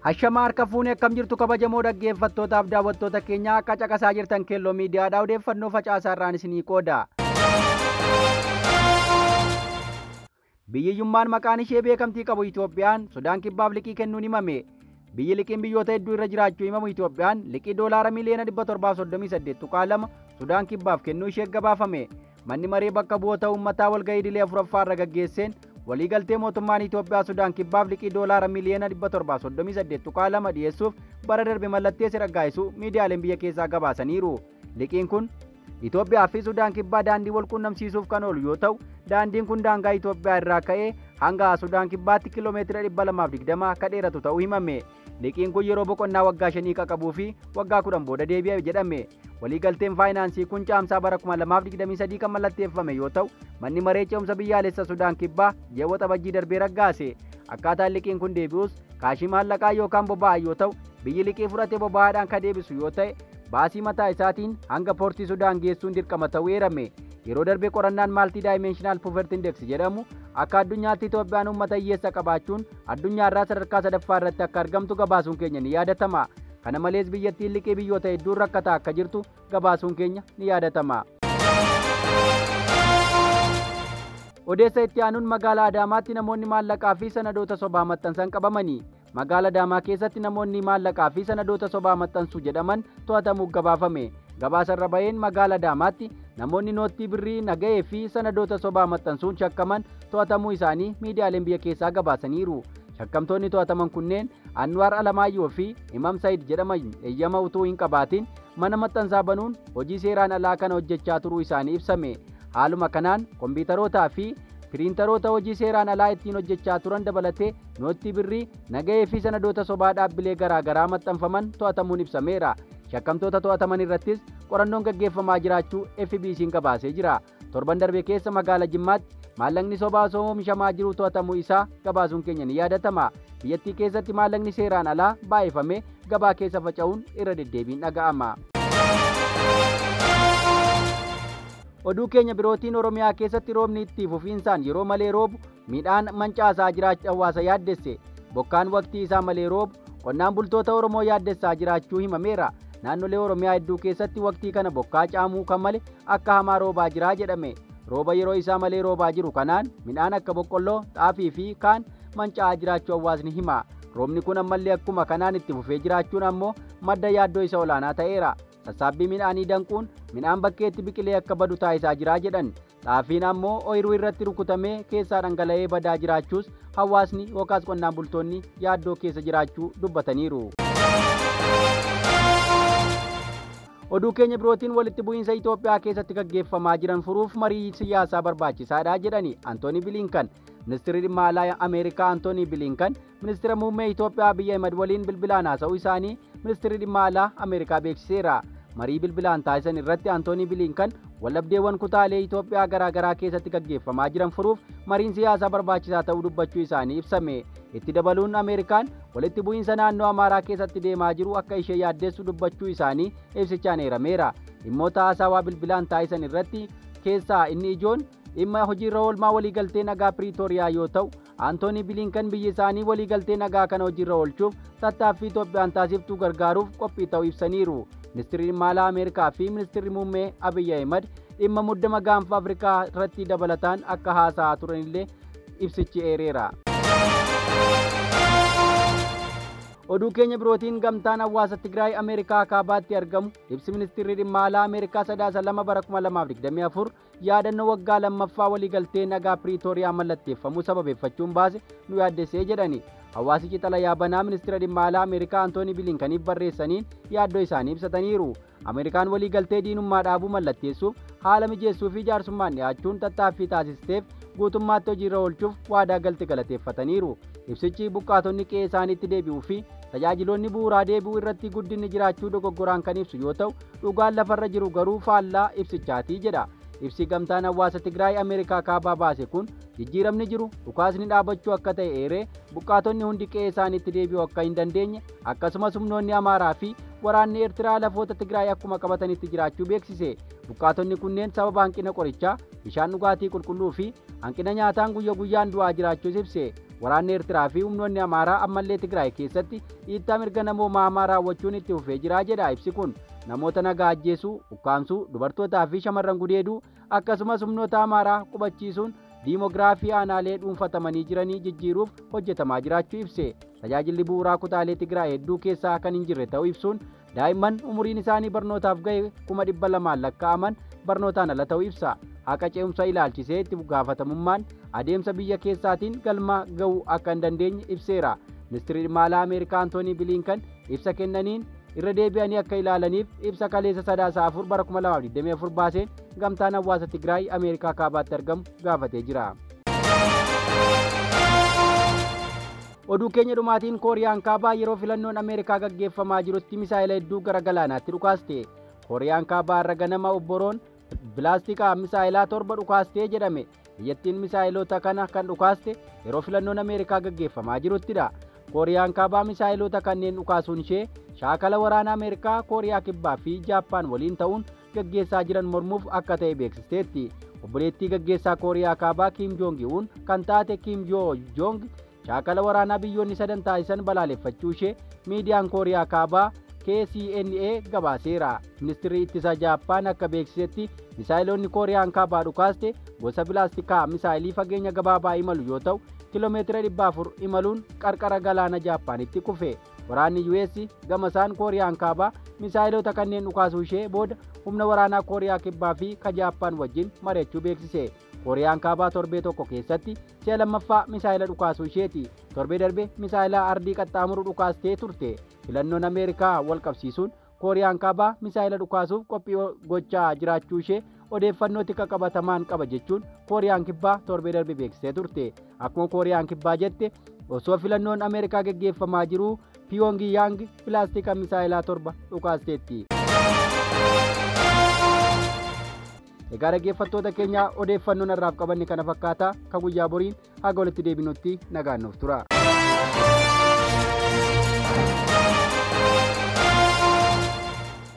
Hashama harka fuunee akkam jirtu kabajamoo dhaggeeffattootaaf daawwattoota keenya akka caqasaa jirtan Keelloo Miidiyaadhaa odeeffannoo facaasaa irraan isinii qooda. Biyyummmaan maqaan ishee beekamtii qabu Itoophiyaan Sudaan Kibbaaf liqii kennuun himame. Biyyi liqiin biyyoota hedduu irra jiraachuu himamu Itoophiyaan liqii doolaara miliyoona 738.2 Sudaan Kibbaaf kennuu ishee gabaafame. Manni maree bakka bu'oota uummataa walgahii idilee afuraffaa irra gaggeesseen waliigaltee mootummaan Itoophiyaa Sudaan Kibbaaf liqii doolaara miliyoona 738.2 dhiyeessuuf bara darbe mallatteesse raggaasisuu miidiyaaleen biyya keessaa gabaasaniiru. Liqiin kun Itoophiyaa fi Sudaan Kibbaa daandii wal quunnamsiisuuf kan oolu yoo ta'u, daandiin kun daangaa Itoophiyaa irraa ka'ee hanga Sudaan Kibbaatti kiiloomeetira 220 akka dheeratu ta'uu himame. Liqiin kun yeroo boqonnaa waggaa 5 qaqqabuu fi waggaa 10 booda deebi'a jedhame. Waliigalteen faayinaansii kun caamsaa bara 2023 kan mallatteeffame yoo ta'u, manni maree ce'umsa biyyaalessa Sudaan Kibbaa ji'a Waxabajjii darbee raggaase. Akkaataan liqiin kun deebi'us kaashii maallaqaa yookaan boba'aa yoo ta'u, biyyi liqii fudhate boba'aadhaan kan deebisu yoo ta'e, baasii mataa isaatiin hanga poortii Sudaan geessuun dirqama ta'uu eerame. Yeroo darbe qorannaan Maaltii Daayimeenshinal Puuferti Indeeks jedhamu akka addunyaatti Itoophiyaan uummata hiyyeessa qabaachuun addunyaarraa sadarkaa sadaffaa irratti akka argamtu gabaasuun keenya ni yaadatama. Kana malees biyyattiin liqii biyyoota hedduun rakkataa akka jirtu gabaasuun keenya ni yaadatama. Odeessa itti aanuun magaalaa Adaamaatti namoonni maallaqaa fi sanadoota sobaa maxxansan qabamanii. Magaalaa Adaamaa keessatti namoonni maallaqaa fi sanadoota sobaa maxxansu jedhaman to'atamuuf gabaafame. Gabaasa irra baheen magaalaa Adaamaatti namoonni noottii birrii nagahee fi sanadoota sobaa maxxansuun shakkaman to'atamuu isaanii miidiyaaleen biyya keessaa gabaasaniiru. Shakkamtoonni to'ataman kunneen Anwaar Alamaayyoo fi Imam Sayid jedhaman eeyyama utuu hin qabaatin mana maxxansaa banuun hojii seeraan alaa kana hojjechaa turuu isaanii ibsame. Haaluma kanaan kompiitarootaa fi piriintaroota hojii seeraan alaa ittiin hojjechaa turan dabalatee noottii birrii nagahee fi sanadoota sobaa dhaabbilee garaagaraa maxxanfaman to'atamuun ibsameera. Shakkamtoota to'ataman irrattis qorannoon gaggeeffamaa jiraachuu FBC'n gabaasee jira. Torban darbe keessa magaalaa Jimmaatti maallaqni sobaa osoo oomishamaa jiru to'atamuu isaa gabaasuun keenya ni yaadatama. Biyyattii keessatti maallaqni seeraan alaa baay'ifamee gabaa keessa faca'uun irra deddeebiin dhaga'ama. Oduu keenya birootiin Oromiyaa keessatti roobni itti fufiinsaan yeroo malee roobu midhaan mancaasaa jiraachuu hawaasa yaaddesse. Bokkaan waqtii isaa malee roobu qonnaan bultoota Oromoo yaaddessaa jiraachuu himameera. Naannolee Oromiyaa hedduu keessatti waqtii kana bokkaa caamuu kan malee akka hamaa roobaa jiraa jedhame. Rooba yeroo isaa malee roobaa jiru kanaan midhaan akka boqqolloo, xaafii fi kaan manca'aa jiraachuu hawaasni hima. Roobni kun ammallee akkuma kanaan itti fufee jiraachuun ammoo madda yaaddoo isa olaanaa ta'eera. Sassaabbii midhaanii danquun midhaan bakkeetti biqilee akka badu taasisaa jiraa jedhan. Xaafiin ammoo ooyiruu irratti rukutamee keessaa dhangala'ee badaa jiraachuus hawaasni yookaas qonnaan bultoonni yaaddoo keessa jiraachuu dubbataniiru. Oduu keenya birootiin walitti bu'iinsa Itoophiyaa keessatti gaggeeffamaa jiran furuuf marii siyaasaa barbaachisaadha jedhani Antooni Bilinkan. Ministeerri dhimma alaa Ameerikaa Antooni Bilinkan ministeera muummee Itoophiyaa Abiyyi Ahimad waliin bilbilaan haasa'uu isaanii ministeerri dhimma alaa Ameerikaa beeksiseera. Marii bilbilaan taasisan irratti Antooni Bilinkan waldhabdeewwan kutaalee Itoophiyaa garaagaraa keessatti gaggeeffamaa jiran furuuf mariin siyaasaa barbaachisaa ta'uu dubbachuu isaanii ibsame. Itti dabaluun Ameerikaan walitti bu'iinsa naannoo Amaaraa keessatti deemaa jiru akka ishee yaaddeessu dubbachuu isaanii ibsichaan eerameera. Dhimmoota haasawaa bilbilaan taasisan irratti keessaa inni ijoon dhimma hojiirra oolmaa waliigaltee nagaa Piriitooriyaa yoo ta'u, Antooni Bilinkan biyyi isaanii waliigaltee nagaa kana hojiirra oolchuuf tattaaffii Itoophiyaan taasiftuu gargaaruuf qophii ta'uu ibsaniiru. Ministeerri dhimma alaa Ameerikaa fi ministeerri muummee Abiyyi Ahimad dhimma muddama gaanfa Afrikaa irratti dabalataan akka haasa'aa turanillee ibsichi eereera. Oduu keenya birootiin gamtaan hawaasa Tigraay Ameerikaa kaabaatti argamu ibsi ministeerri dhimma alaa Ameerikaa sadaasa 2 bara 2024 yaadannoo waggaa lammaffaa waliigaltee nagaa Piriitooriyaa mallatteeffamuu sababeeffachuun baase nu yaaddessee jedhani. Hawaasichi xalayaa banaa ministeera dhimma alaa Ameerikaa Antooni Bilinkaniif barreessaniin yaaddoo isaanii ibsataniiru. Ameerikaan waliigaltee diinummaa dhaabuu mallatteessuuf haala mijeessuu fi jaarsummaan dhiyaachuun tattaaffii taasisteef guutummaatti hojiirra oolchuuf waadaa galte galateeffataniiru. Ibsichi buqqaatonni qe'ee isaaniitti deebi'uu fi tajaajiloonni bu'uuraa deebi'uu irratti guddinni jiraachuu dogoggoraan kan ibsu yoo ta'u, dhugaan lafarra jiru garuu faallaa ibsichaatii jedha. Ibsi gamtaan hawaasa Tigraay Ameerikaa kaabaa baase kun jijjiiramni jiru dhukaasni dhaabachuu akka ta'e eeree buqqaatonni hundi qe'ee isaaniitti deebi'uu akka hin dandeenye akkasumas humnoonni Amaaraa fi waraanni Eertiraa lafoota Tigraay akkuma qabatanitti jiraachuu beeksise. Buqqaatonni kunneen sababa hanqina qorichaa, bishaan dhugaatii qulqulluu fi hanqina nyaataan guyya guyyaan du'aa jiraachuus ibse. Waraanni Eertiraa fi humnoonni Amaaraa ammallee Tigraay keessatti dhiittaa mirga namoomaa hamaa raawwachuun itti fufee jira jedha ibsi kun. Namoota nagaa ajjeesuu, ukkaamsuu, dubartootaa fi shamarran gudeeduu akkasumas humnoota Amaaraa qubachiisuun diimoogiraafii aanaalee dhuunfatamanii jiranii jijjiiruuf hojjetamaa jiraachuu ibse. Tajaajilli bu'uuraa kutaalee Tigraay hedduu keessaa kan hin jirre ta'uu ibsuun daa'imman umuriin isaanii barnootaaf ga'e 200,000 lakkaa'aman barnootaan ala ta'uu ibsa. Haqa ce'umsa ilaalchisee itti gaafatamummaan adeemsa biyya keessaatiin galma ga'uu akka hin dandeenye ibseera. Ministeerri dhimma alaa Ameerikaa Antoonii Bilinkan ibsa kennaniin irra deebi'anii akka ilaalaniif ibsa kaleessa 4 bara 2024 baaseen gamtaan hawaasa Tigraay Ameerikaa kaabaatti argamu gaafatee jira. Oduu keenya dhumaatiin Kooriyaan kaabaa yeroo filannoon Ameerikaa gaggeeffamaa jirutti misaa'ila hedduu gara galaanaatti dhukaaste. Kooriyaan kaabaa irra ganama obboroon pilaastika misaa'ilaa 7 dhukaastee jedhame. Biyyattiin misaa'ilota kana kan dhukaaste yeroo filannoon Ameerikaa gaggeeffamaa jiruttidha. Kooriyaan kaabaa misaa'ilota kanneen dhukaasuun ishee shaakala waraana Ameerikaa, Kooriyaa Kibbaa fi Jaappaan waliin ta'uun gaggeessaa jiran mormuuf akka ta'e beeksisteetti. Obboleettii gaggeessaa Kooriyaa Kaabaa Kim Joong Un kan taate Kim Yoo Jong shaakala waraanaa biyyoonni sadan taasisan balaaleffachuu ishee miidiyaan Kooriyaa Kaabaa KCNA gabaaseera. Ministeerri ittisa Jaappaan akka beeksisetti misaa'ilonni Kooriyaan Kaabaa dhukaaste gosa pilaastikaa misaa'ilii fageenya gabaabaa imalu yoo ta'u kiiloomeetira 400 imaluun qarqara galaana Jaappaanitti kufe. Waraanni US gama isaan Kooriyaan Kaabaa misaa'ilota kanneen dhukaasuu ishee booda humna waraanaa Kooriyaa Kibbaa fi ka Jaappaan wajjin mari'achuu beeksise. Kooriyaan Kaabaa torbee tokko keessatti si'a lammaffaa misaa'ila dhukaasuu isheeti. Torbee darbe misaa'ila ardii qaxxaamuru dhukaastee turte. Filannoon Ameerikaa wal qabsiisuun Kooriyaan Kaabaa misaa'ila dhukaasuuf qophii gochaa jiraachuu ishee odeeffannoo tika qabatamaan qaba jechuun Kooriyaan Kibbaa torbee darbe beeksisee turte. Akkuma Kooriyaan Kibbaa jette osoo filannoon Ameerikaa gaggeeffamaa jiruu Pyongyang pilaastika misaa'ilaa 7 dhukaasteetti. Egaa dhaggeeffattoota keenya odeeffannoon har'aaf qabanne kana fakkaata. Kan guyyaa boriin haga walitti deebinutti nagaan nuuf tura.